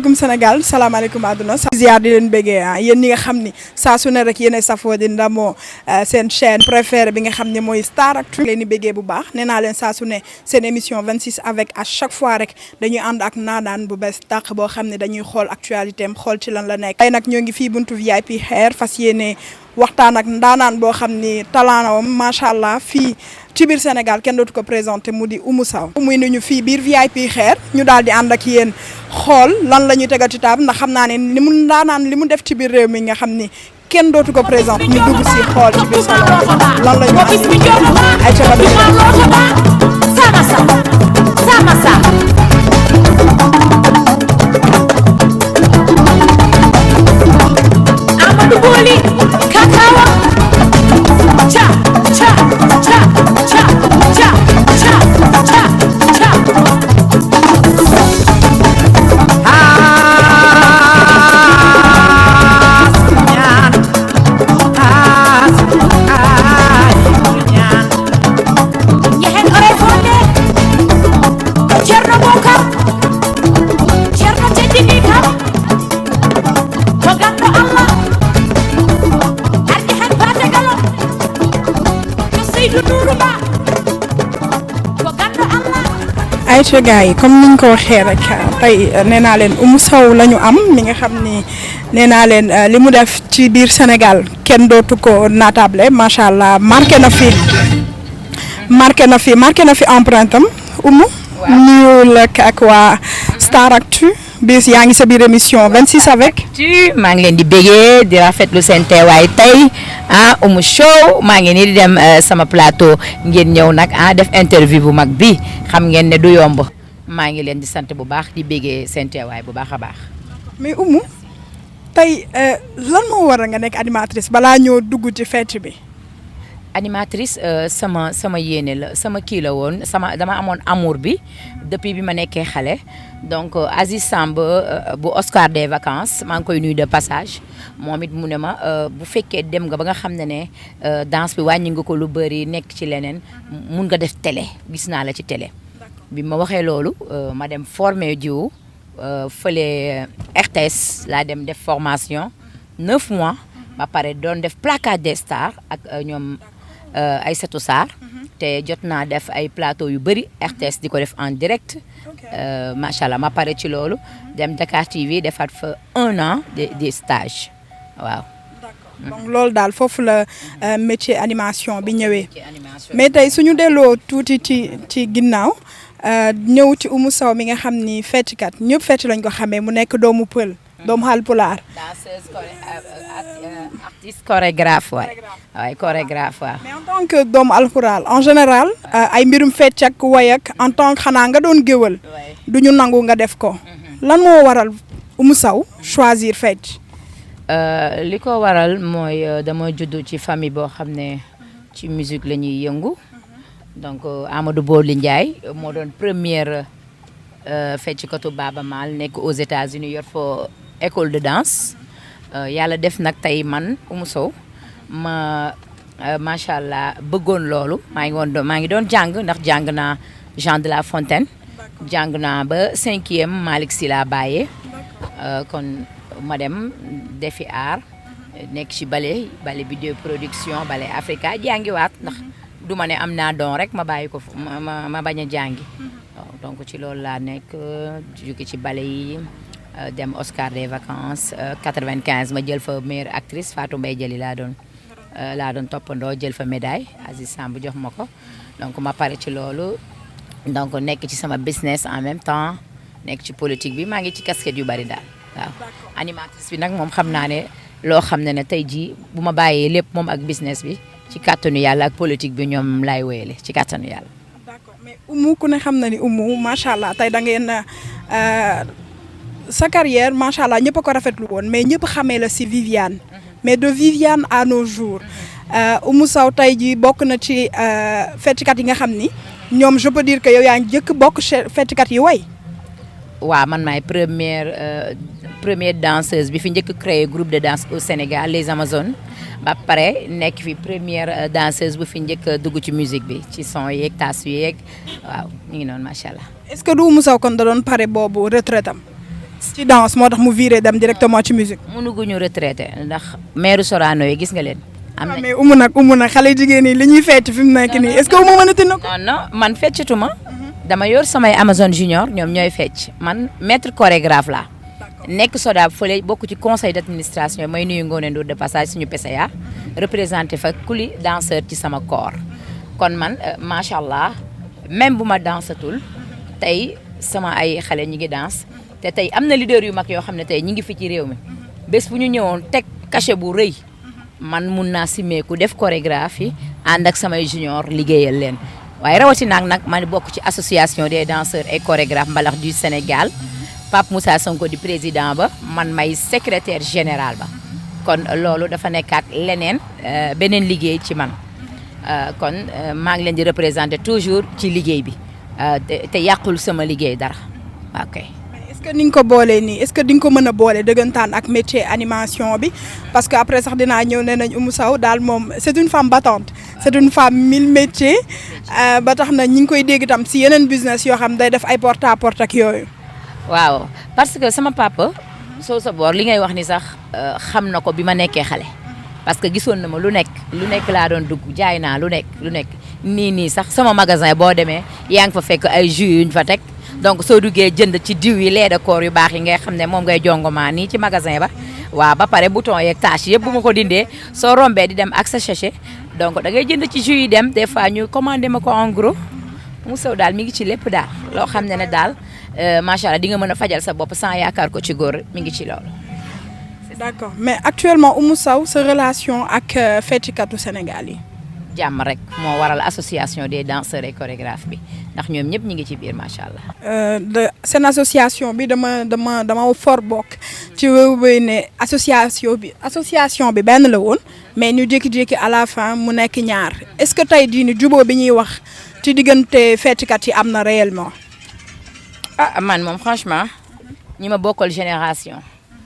salaamaaleykum Sénégal salaamaaleykum àdduna ziar di leen bëggee yéen ñi nga xam ni saa su ne rek yéen a safoo di ndamoo seen chaîne préférée bi nga xam ne mooy Staractu leen di bëggee bu baax nee naa leen saa su ne seen émission 26 avec à chaque fois rek dañuy ànd ak naanaan bu bees tàq boo xam ne dañuy xool actualité am xool ci lan la nekk. tey nag ñoo ngi fii buntu VIP Hair fas yéene waxtaan ak ndaanaan boo xam ni talent macha allah fii ci biir Sénégal kenn dootu ko présenté mu di Oumou Sow muy nuñu fii biir VIP Hair ñu daal di ànd ak yéen xool lan la ñuy tegal ci table ndax xam naa ne li mu ndaanaan li mu def ci biir réew mi nga xam ni kenn dootu ko présenté ñu dugg si xool ci biir salon lan la ñu ay ca Boli, kakawa, cha, cha, cha, cha, cha, cha, cha, cha. Yehen ore fonde, cerno boka, cerno cendini kam, kogando Allah. ayca gars yi comme niñ ko waxee rek tey nee naa leen Oumou Sow la ñu am mi nga xam ni nee naa leen li mu def ci biir Sénégal kenn dootu ko naatable macha allah marqué na fi empreinte am Oumou. waaw nuyu la ak waa Staractu bis yaa ngi sa biir émission 26 avec. maa ngi leen di bégee di rafetlu seen teewaay tey Oumou Sow maa ngi nii di dem sama plateau ngeen ñëw nag def interview bu mag bi xam ngeen ne du yomb maa ngi leen di sant bu baax di bégee seen teewaay bu baax a baax. mais Oumou tey lan moo war a nga nekk animatrice balaa ñoo dugg ci fête bi. animatrice sama yéene la sama kii la woon dama amoon amour bi depuis bi ma nekkee xale donc Aziz Samb bu Oscar des vacances maa ngi koy nuyu de passage moom it mu ne ma bu fekkee dem nga ba nga xam ne danse bi wàññi nga ko lu bëri nekk ci leneen mun nga def télé gis naa la ci télé. bi ma waxee loolu ma dem formé jiw fële RTS laa dem def formation 9 mois ba pare doon def placage des stars ak ñoom. Aïssatou Sarr te jot naa def ay plateau yu bëri RTS di ko def en direct macha allah ma pare ci loolu dem Dakar TV defaat fa 1 an de stage waaw. donc loolu daal foofu la métier animation bi ñëwee mais tey suñu delloo tuuti ci ginnaaw ñëw ci Oumou Sow mi nga xam ni fecckat ñëpp fecc lañ ko xamee mu nekk doomu pël. doomu Haalpulaar. danseuse artiste chorégraphe waay chorégraphe waaw. mais en tant que doomu Haalpulaar en général ay mbirum fecc ak way ak en tant que xanaa nga doon géwal du ñu nangu nga def ko. lan moo waral Oumou Sow choisir fecc. li ko waral mooy dama judd ci famille boo xam ne ci musique la ñuy yëngu donc Amadou Boli Ndiaye moo doon première feccikatu Baaba Maal nekk aux États-Unis yor fa école de danse yàlla def nag tey man Oumou Sow macha allah bëggoon loolu maa ngi doon jàng ndax jàng naa Jean de La Fontaine jàng naa ba 5e Malick Sy laa bàyyee kon ma dem defi art nekk ci ballet bi de production ballet Africa jàngiwaat ndax du ma ne am naa don rek ma bàyyi ko ma bañ a jàngi donc ci loolu laa nekk jóge ci ballet yi dem Oscar des vacances 95 ma jël fa meilleure actrice Fatou Mbaye Jëli laa doon toppandoo jël fa médaille Aziz Samb jox ma ko donc ma pare ci loolu donc nekk ci sama business en même temps nekk ci politique bi maa ngi ci casquette yu bari daal waaw. animatrice bi nag moom xam naa ne loo xam ne tey jii bu ma bàyyee lépp moom ak business bi ci kàttanu yàlla ak politique bi ñoom laay wéyale ci kàttanu yàlla. d'accord mais Oumou ku ne xam na ni Oumou macha allah tey da ngeen sa carrière macha allah ñëpp a ko rafetlu woon mais ñëpp xamee la si Viviane. mais de Viviane à nos jours Oumou Sow tey jii bokk na ci fecckat yi nga xam ni ñoom je peux dire que yow yaa ngi jëkk bokk fecckat yi way. waaw man maay première danseuse bi fi njëkk créé groupe de danse au Sénégal les Amazones ba pare nekk fi première danseuse bu fi njëkk dugg ci musique bi ci son yeeg taas yeeg waaw ñu ngi noonu macha allah. est-ce que du Oumou Sow kon da doon pare boobu retraite am. ci danse moo tax mu viré dem directement ci musique. mënuguñu retraité ndax maire Sorano yi gis nga leen. am na mais Oumou nag xale jigéen ñi li ñuy fecc fi mu nekk nii est-ce que Oumou mënati na ko. non man feccatuma dama yor samay Amazon Junior ñoom ñooy fecc man maître chorégraphe laa. nekk SODAV fële bokk ci conseil d'administration may nuyu Ngoné Ndour de passage suñu PCA représenté fa kuli danseur ci sama corps kon man macha allah même bu ma dansatul tey sama ay xale ñi ngi danse te tey am na leader yu mag yoo xam ne tey ñi ngi fi ci réew mi bés bu ñu ñëwoon teg cachet bu rëy man mun naa simeeku def chorégraphie ànd ak samay junior liggéeyal leen waaye rawatina nag man bokk ci association des danseurs et chorégraphes mbalax du Sénégal Pape Moussa Sonko di président ba man may secrétaire général ba kon loolu dafa nekkaat leneen beneen liggéey ci man kon maa ngi leen di représenter toujours ci liggéey bi te yàqul sama liggéey dara ok. est-ce que ni nga ko boolee nii est-ce que di nga ko mën a boole dëggantaan ak métier animation bi parce que après sax dinaa ñëw nee nañ Oumou Sow daal moom c'est une femme battante c'est une femme mille métiers ba tax na ñi ngi koy dégg itam si yeneen business yoo xam day def ay porte à porte ak yooyu. waaw parce que sama papa soo sa boor li ngay wax ni sax xam na ko bi ma nekkee xale parce que gisoon na ma lu nekk laa doon dugg jaay naa lu nekk nii sax sama magasin boo demee yaa ngi fa fekk ay jus yuñ fa teg donc soo duggee jënd ci diw yi lait de corps yu baax yi ngay xam ne moom ngay jongomaa nii ci magasin ba waaw ba pare bouton yeeg tâche yëpp bu ma ko dindee soo rombee di dem ak sa sachet donc da ngay jënd ci jus yi dem des fois ñu commandé ma ko en gros Oumou Sow daal mi ngi ci lépp daal loo xam ne daal macha allah di nga mën a fajal sa bopp sans yaakaar ko ci góor mi ngi ci loolu. d'accord mais actuellement Oumou Sow sa relation ak feccikatu Sénégal yi. jàmm rek moo waral association des danseurs et chorégraphes bi ndax ñoom ñëpp ñi ngi ci biir macha allah. seen association bi dama for bokk ci wéy ne association bi benn la woon mais ñu jékki-jékki à la fin mu nekk ñaar est-ce que tey jii ni jubóo bi ñuy wax ci diggante fecckat yi am na réellement. ah man moom franchement ñi ma bokkal génération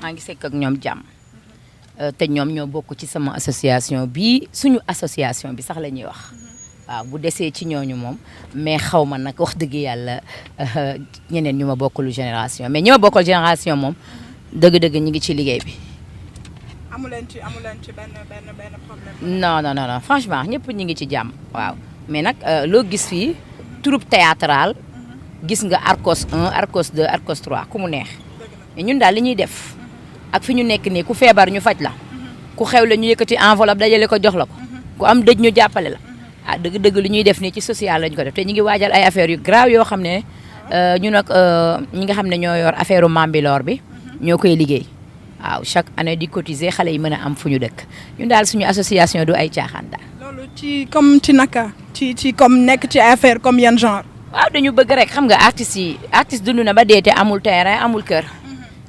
maa ngi sekk ak ñoom jàmm te ñoom ñoo bokk ci sama association bi suñu association bi sax la ñuy wax waaw bu desee ci ñooñu moom mais xaw ma nag wax dëgg yàlla ñeneen ñu ma bokkalu génération mais ñi ma bokkal génération moom dëgg-dëgg ñi ngi ci liggéey bi. amu leen ci benn problème. non franchement ñëpp ñi ngi ci jàmm waaw mais nag loo gis fii troupe théâtrale gis nga Arcos 1 Arcos 2 Arcos 3 ku mu neex mais ñun daal li ñuy def ak fi ñu nekk nii ku feebar ñu faj la ku xew la ñu yëkkati enveloppe dajale ko jox la ko ku am dëj ñu jàppale la ah dëgg-dëgg li ñuy def nii ci social lañ ko def te ñu ngi waajal ay affaires yu grave yoo xam ne ñu nag ñi nga xam ne ñoo yor affaire Mambilor bi ñoo koy liggéey waaw chaque année di cotiser xale yi mën a am fu ñu dëkk ñun daal suñu association du ay caaxaan daal. loolu ci naka ci comme nekk ci affaire comme yan genre. waaw dañu bëgg rek xam nga artiste dund na ba dee te amul terrain amul kër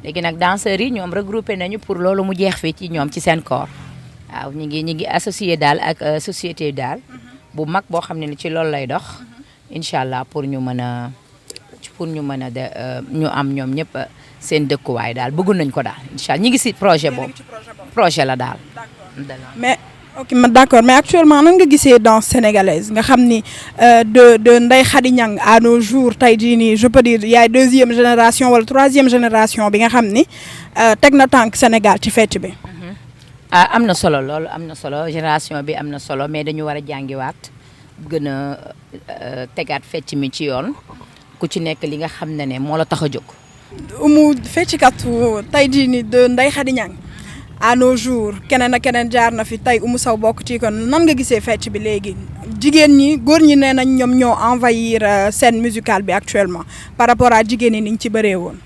léegi nag danseurs yi ñoom regroupé nañu pour loolu mu jeex fii ci ñoom ci seen corps waaw ñi ngi associé daal ak société daal bu mag boo xam ne ni ci loolu lay dox incha allah pour ñu mën a ñu am ñoom ñëpp seen dëkkuwaay daal bëggu nañ ko daal incha allah ñi ngi si projet boobu projet la daal. mais ok d'accord mais actuellement nan nga gisee danse sénégalaise nga xam ni de Ndeye Khady Niang à nos jours tey jii nii je peux dire yaay deuxième génération wala troisième génération bi nga xam ni teg na tànk Sénégal ci fecc bi. ah am na solo loolu am na solo génération bi am na solo mais dañu war a jàngiwaat gën a tegaat fecc mi ci yoon ku ci nekk li nga xam ne moo la tax a jóg. Oumou feccikatu tey jii nii de Ndeye Khady Niang à nos jours keneen ak keneen jaar na fi tey Oumou Sow bokk ci kon nan nga gisee fecc bi léegi jigéen ñi góor ñi nee nañ ñoom ñoo envahir scène musicale bi actuellement par rapport à jigéen ñi niñ ci bëree woon.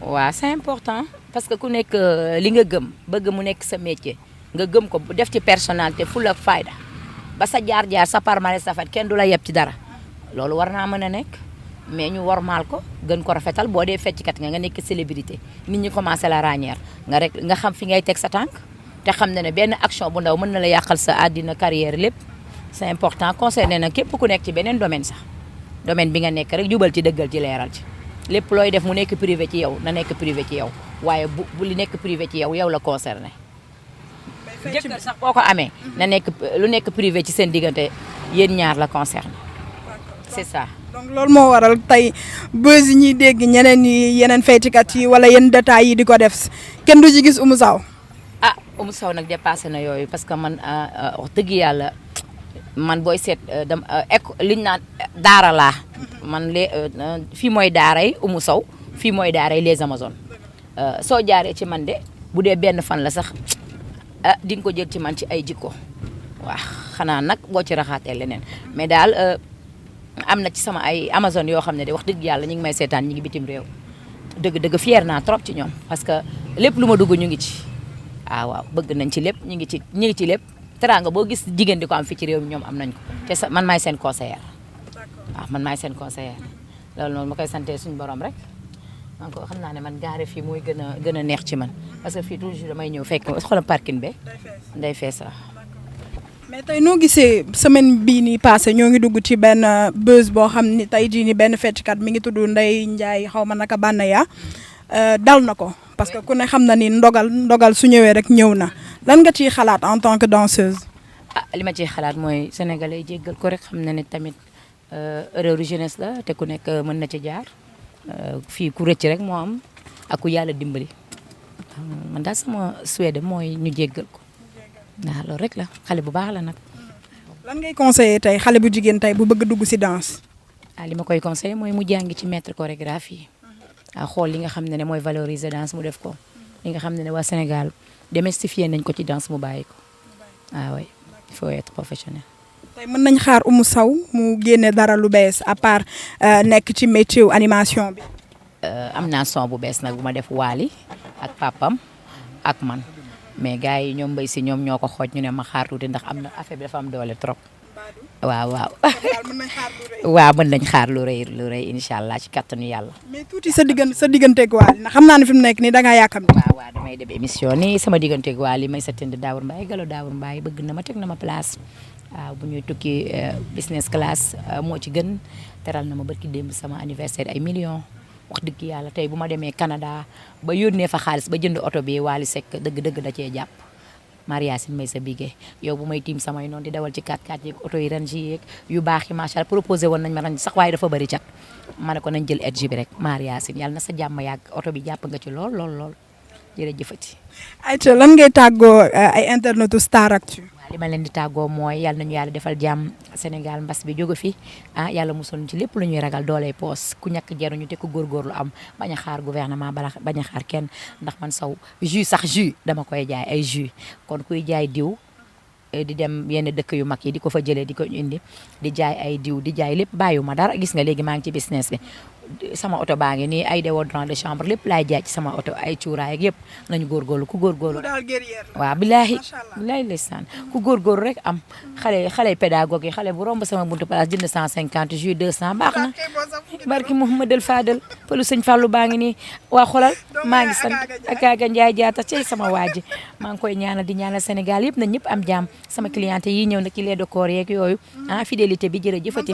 waaw c'est important parce que ku nekk li nga gëm bëgg mu nekk sa métier nga gëm ko def ci personnalité fulla ak fayda ba sa jaar-jaar sa palmarès sa fat kenn du la yeb ci dara loolu war naa mën a nekk mais ñu wormaal ko gën ko rafetal boo dee fecckat nga nekk célébrité nit ñi commencé la ràññeer nga xam fi ngay teg sa tànk te xam ne benn action bu ndaw mën na la yàqal sa àddina carrière lépp c'est important concerné na képp ku nekk ci beneen domaine sax domaine bi nga nekk rek jubal ci dëggal ci leeral ci lépp looy def mu nekk privé ci yow na nekk privé ci yow waaye bu li nekk privé ci yow la concerné jëkkër sax boo ko amee na nekk lu nekk privé ci seen diggante yéen ñaar la concerné c'est ça donc loolu moo waral tey buzz yi ñuy dégg ñeneen yi yeneen faytikat yi wala yenn détails yi di ko def kenn du ci gis Oumou Sow. ah Oumou Sow nag dépassé na yooyu parce que man wax dëgg yàlla man booy seet dam liñ naan daara laa man fii mooy daaray Oumou Sow fii mooy daaray les Amazones soo jaaree ci man de bu dee benn fan la sax di nga ko jël ci man ci ay jikko waaw xanaa nag boo ci raxaatee leneen mais daal am na ci sama ay Amazone yoo xam ne de wax dëgg yàlla ñu ngi may seetaan ñu ngi bitim réew dëgg fier naa trop ci ñoom parce que lépp lu ma dugg ñu ngi ci waaw bëgg nañ ci lépp ñu ngi ci lépp teraanga boo gis jigéen di ko am fii ci réew mi ñoom am nañ ko te man maay seen conseillère waaw man maay seen conseillère loolu noonu ma koy santee suñu borom rek man ko xam naa ne man gaare fii mooy gën a neex ci man parce que fii toujours damay ñëw fekk xoolal parking be nday fees waaw. mais tey noo gisee semaine bii nii passé ñoo ngi dugg ci benn buzz boo xam ni tey jii ni benn fecckat mi ngi tudd Ndeye Ndiaye xaw ma naka Banayaa dal na ko parce que ku ne xam na ni ndogal su ñëwee rek ñëw na lan nga ciy xalaat en tant que danseuse. li ma ciy xalaat mooy sénégalais jéggal ko rek xam na ne tamit erreur jeunesse la te ku nekk mën na ci jaar fii ku rëcc rek moo am ak ku yàlla dimbali man daal sama souhait mooy ñu jéggal ko. waaw loolu rek la xale bu baax la nag. lan ngay conseiller tey xale bu jigéen tey bu bëgg dugg ci danse. li ma koy conseiller mooy mu jàngi ci maître chorégraphie xool li nga xam ne mooy valoriser danse mu def ko li nga xam ne waa Sénégal démystifier nañ ko ci danse mu bàyyi ko oui il faut être professionnel. tey mën nañ xaar Oumou Sow mu génne dara lu bees à part nekk ci métier animation bi. am naa son bu bees nag bu ma def Waly ak papam ak man. mais gars yi ñoom mbay si ñoom ñoo ko xooj ñu ne ma xaar tuuti ndax am na affaire bi dafa am doole trop waaw. waaw mën nañ xaar lu rëy incha allah ci kattanu yàlla. mais tuuti sa digganteeg Waly ndax xam naa ne fi mu nekk nii da ngaa yàkkam. waaw damay dem émission nii sama digganteeg Waly may sa tënd Daawur Mbaye Galo Daawur Mbaye bëgg na ma teg na ma place waaw bu ñuy tukki business class moo ci gën teral na ma barki démb sama anniversaire ay millions. wax dëgg yàlla tey bu ma demee Canada ba yónnee fa xaalis ba jënd oto bi Waly Seck dëgg da cee jàpp Mariasine may sa bigee yow bu may tiim samay noonu di dawal ci 4x4 yeeg oto yi range yeeg yu baax yi macha allah proposé woon nañ ma range sax waaye dafa bëri cat ma ne ko nañ jël edge bi rek Mariasine yàlla na sa jàmm yàgg oto bi jàpp nga ci lool jërëjëfati. ayca lan ngay tàggoo ay internetu Staractu. li ma leen di tàggoo mooy yàlla nañu yàlla defal jàmm Sénégal mbas bi jóge fi yàlla musal ci lépp lu ñuy ragal dooley poos ku ñàkk jaruñu te ku góorgóorlu am bañ a xaar gouvernement bañ a xaar kenn ndax man saw jus dama koy jaay ay jus kon kuy jaay diw di dem yenn dëkk yu mag yi di ko fa jëlee di ko indi di jaay ay diw di jaay lépp bàyyiwuma dara gis nga léegi maa ngi ci business bi sama oto baa ngi nii ay déodorant de chambre lépp laay jaay ci sama oto ay cuuraay ak yëpp nañu góorgóorlu ku góorgóorlu waaw bilaahi ndeysaan ku góorgóorlu rek am xale pédagogue yi xale bu romb sama buntu place jënd 150 jus 200 baax na barki Mouhamadou Fadel pëlu sëñ Fallou baa ngi nii waa xolal maa ngi sant ak Aga Ndiaye jaata cey sama waaji maa ngi koy ñaanal di ñaanal Sénégal yëpp na ñëpp am jàmm sama cliente yi ñëw na ci lait de corps yeeg yooyu fidélité bi jërëjëfati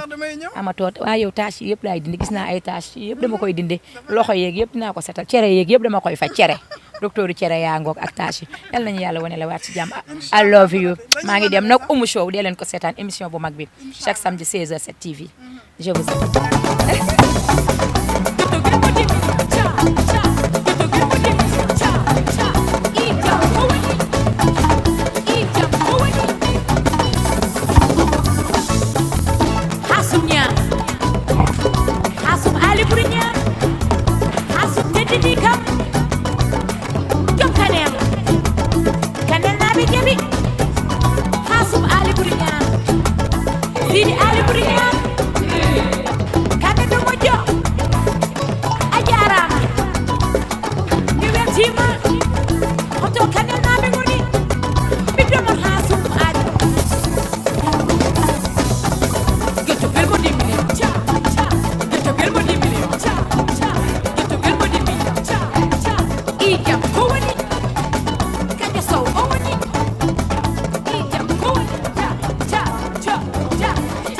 amatoot waa yow tâche yi yëpp laay dindi gis naa ay tâche yëpp dama koy dindi loxo yeeg yëpp naa ko setal cere yeeg yëpp dama koy faj cere docteur yi cere yaa ngoog ak tâche yi yal nañu yàlla wane la waat ci jàmm I love you maa ngi dem nag Oumou Show dee leen ko seetaan émission bu mag bi chaque samedi 16h 7 TV je vous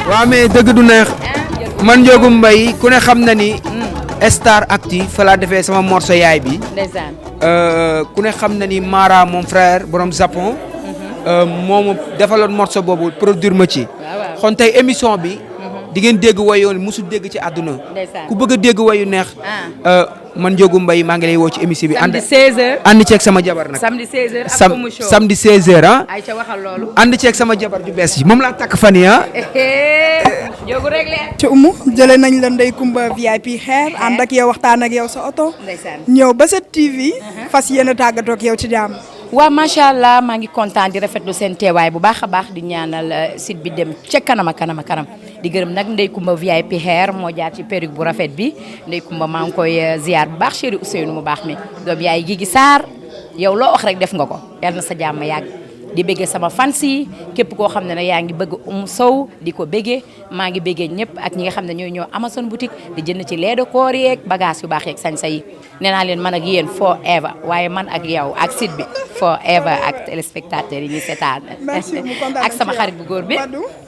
waaw mais dëgg du neex man Ndiogou Mbaye ku ne xam na ni Staractu fa laa defee sama morceau yaay bi ku ne xam na ni Mara mon frère borom Japon moomu defaloon morceau boobu produire ma ci kon tey émission bi di ngeen dégg way yoon musul dégg ci àdduna Ndeysaan. ku bëgg a dégg wayu neex man Ndiogou Mbaye maa ngi lay woo ci émission bi samedi 16h ànd ceeg sama jabar nag samedi 16h ak Oumou show samedi 16h ay ca waxal loolu ànd ceeg sama jabar ju bees yi moom laa takk fan yi Ndiogou réglé ci Oumou jëlee nañ la Ndeye Coumba VIP xeer ànd ak yow waxtaan ak yow sa oto ndeysaan ñëw ba sa TV fas yéene tàggatoo ak yow ci jàmm waaw macha allah maa ngi kontaan di rafetlu seen teewaay bu baax a baax di ñaanal site bi dem ca kanam di gërëm nag Ndeye Coumba VIP hair moo jaar ci perruque bu rafet bi Ndeye Coumba maa ngi koy ziar bu baax chéri Ousseynou mu baax mi doom yaay Gigi Sarr yow loo wax rek def nga ko yal na sa jàmm yàgg di bëggee sama fans yi képp koo xam ne nag yaa ngi bëgg Oumou Sow di ko bëggee maa ngi bëggee ñëpp ak ñi nga xam ne ñooy ñëw Amazon boutique di jënd ci lait de corps yeeg bagage yu baax yeeg sañ-sa yi nee naa leen man ak yéen forever waaye man ak yow ak site bi forever ak téléspectateurs yi ñuy seetaan ak sama xarit bu góor bi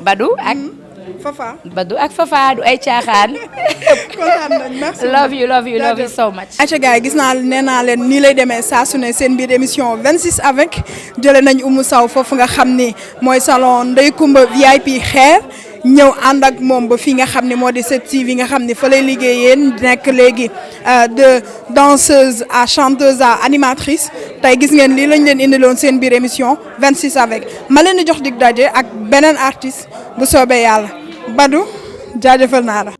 Badou ak Badou ak Fafa du ay caaxaan love you so much aca gars yi gis naa nee naa leen nii lay demee saa su ne seen biir émission 26 avec jëlee nañ Oumou Sow foofu nga xam ni mooy salon Ndeye Coumba VIP xeer ñëw ànd ak moom ba fii nga xam ne moo di 7TV nga xam ne fa lay liggéeyee nekk léegi de danseuse à chanteuse à animatrice tey gis ngeen lii lañ leen indiloon seen biir émission 26 avec ma leen di jox dig daje ak beneen artiste bu soobee yàlla Badou jaajëfal naa la